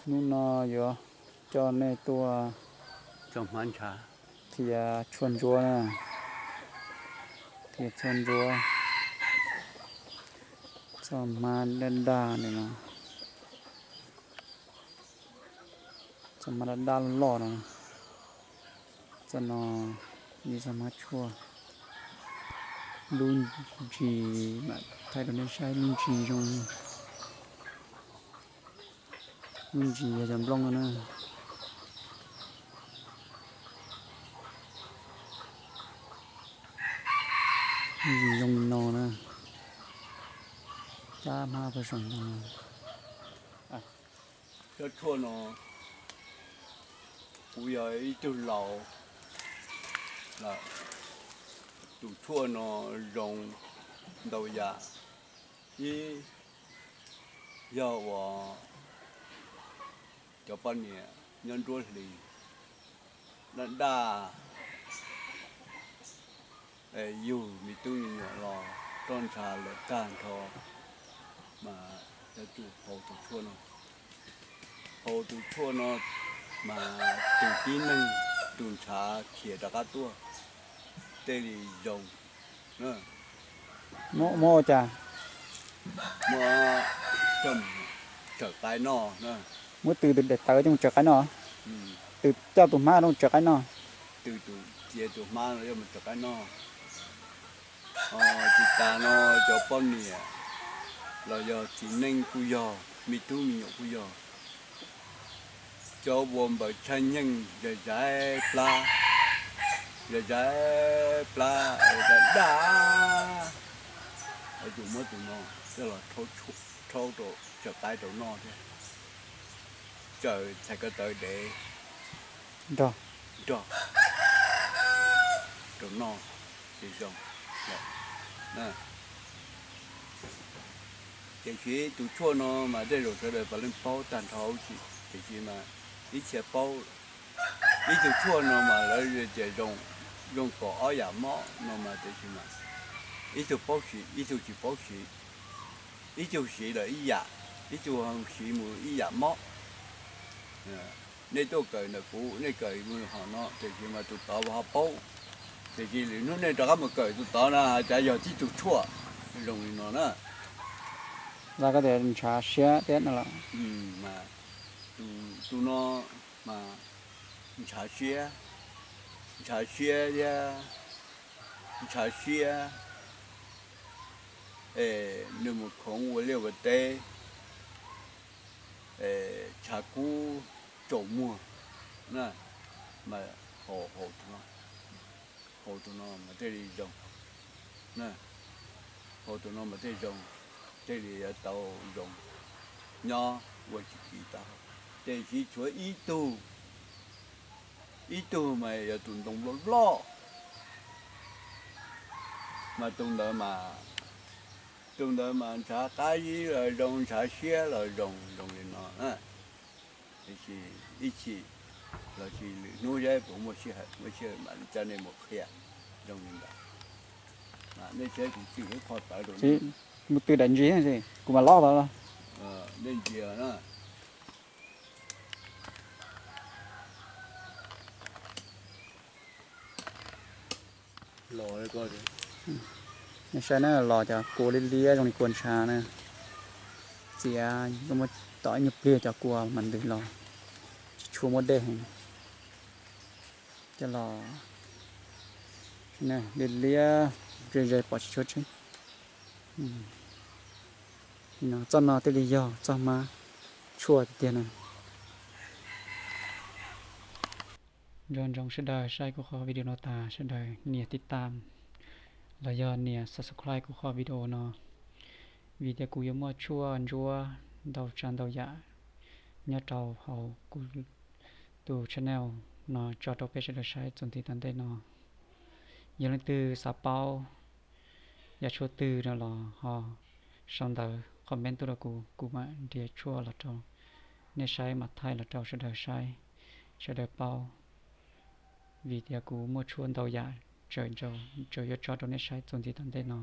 Hnub no yuav coj nej tuaj qhia tshuaj ntsuab na, qhia tshuaj ntsuab, txoj hmab daj daj no, txoj hmab daj daj loj loj no, txoj no yog txoj hmab tshuaj. Lub ntsis mam thaij rau nej saib lub ntsis zoo, lub ntsis yog cov nplooj no na. Lub ntsis zoo li no na, cab hmab pag saum ntoo no. Cov tshuaj no kuv yog ib tug laus lawm, tus tshuaj no zoo ntau yam. Ib, yog uas cov poj niam nyob nruab hlis daj daj, yug me tub me nyuam los roj ntsha lawm tag nrho, mas yuav tsum haus tus tshuaj no. Haus tus tshuaj no mas tus tib neeg tus ntshav khiav rov qab tuaj, thiaj li zoo. Muab ua cas? Muab coj tsawm qaib noj. Muab tw tus daim tawv coj mus tsawm qaib noj? Tw coj tus hmab coj mus tsawm qaib noj? Tw tus, txiav tus hmab coj mus tsawm qaib noj. Tsis tas no, cov poj niam los yog txiv neej kuj yog, me tub me nyuam kuj yog, cov uas npawm tshaj nyeej zais zais plab, zais zais plab daj daj, yuav tsum muab tus no coj los rhaub rau tsawm qaib rau noj thiab. Tsawm txhais ko taw dev nrog rau noj ces zoo. Tiam sis tus tshuaj no mas tej zaum sawv daws puav leej paub tag nrho huv si, tiam sis mas ib txhia paub. Ib tug tshuaj no mas lawv tias zoo, zoo kaum ob yam mob no mas tiam sis mas ib tug paub siv ib tug tsis paub siv. Ib tug siv lawm ib yam, ib tug siv mus ib yam mob. Nej tuaj kawm ntawm kuv, nej kawm mus hom no tiam sis mas tus tod ho paub, tiam sis lwm hnub nej rov qab mus kawm tus tod na cas yog tib tug tshuaj zoo li no na. Los koj tias ntshav siab thiab no los? Tus no mas ntshav siab, ntshav siab thiab, ntshav siab es nws mus khoov ua liaj ua teb, tshav kub tsaus muag na, mas haus, haus tus no mas thiaj li zoo, haus tus no mas thiaj zoo, thiaj li yuav tau zoo nyob ua tsis tau. Tiam sis tshuav ib tug, ib tug mas yog tus ntoo loj loj, mas tus ntawd mas, tus ntawd mas ntshav qab zib los zoo, ntshav siab los zoo, zoo li no. Tiam sis ib chim los sis lwm hnub saib puas muaj sij hawm, muaj sij hawm mam li coj nej mus qhia zoo li ntawd. Nej saib kuv tw ib qho tawv rau nej. Mus tw daim ntsis, kuv mam lob tod. Nej ntsia na. Nej saib na, los cov kua liab liab zoo li kua ntshav na. Txiav muab tom ib nyuag pliag cov kua mas ntws los tsis tshua muaj dej heev. Coj los liab liab ze ze pom tsis tshua tseeb. Txoj no thiaj li yog txoj hmab tshuaj tiag tiag na. Nco ntsoov sawv daws saib kuv qhov video no tas sawv daws nias tib tam los yog nias subscribe kuv qhov video no, vim tias kuv yuav muaj tshuaj ntsuab ntau tsav ntau yam nyob rau hauv kuv tus channel no tso rau peb sawv daws saib txuas ntxiv tom ntej no. Yog leej twg xav paub yam tshuaj twg no los ho sau ntawv comment tuaj rau kuv, kuv mam nrhiav tshuaj los rau nej saib, mam thaij los rau sawv daws saib, sawv daws paub. Vim tias kuv muaj tshuaj ntau yam, tseem yuav tso rau nej saib txuas ntxiv tom ntej no.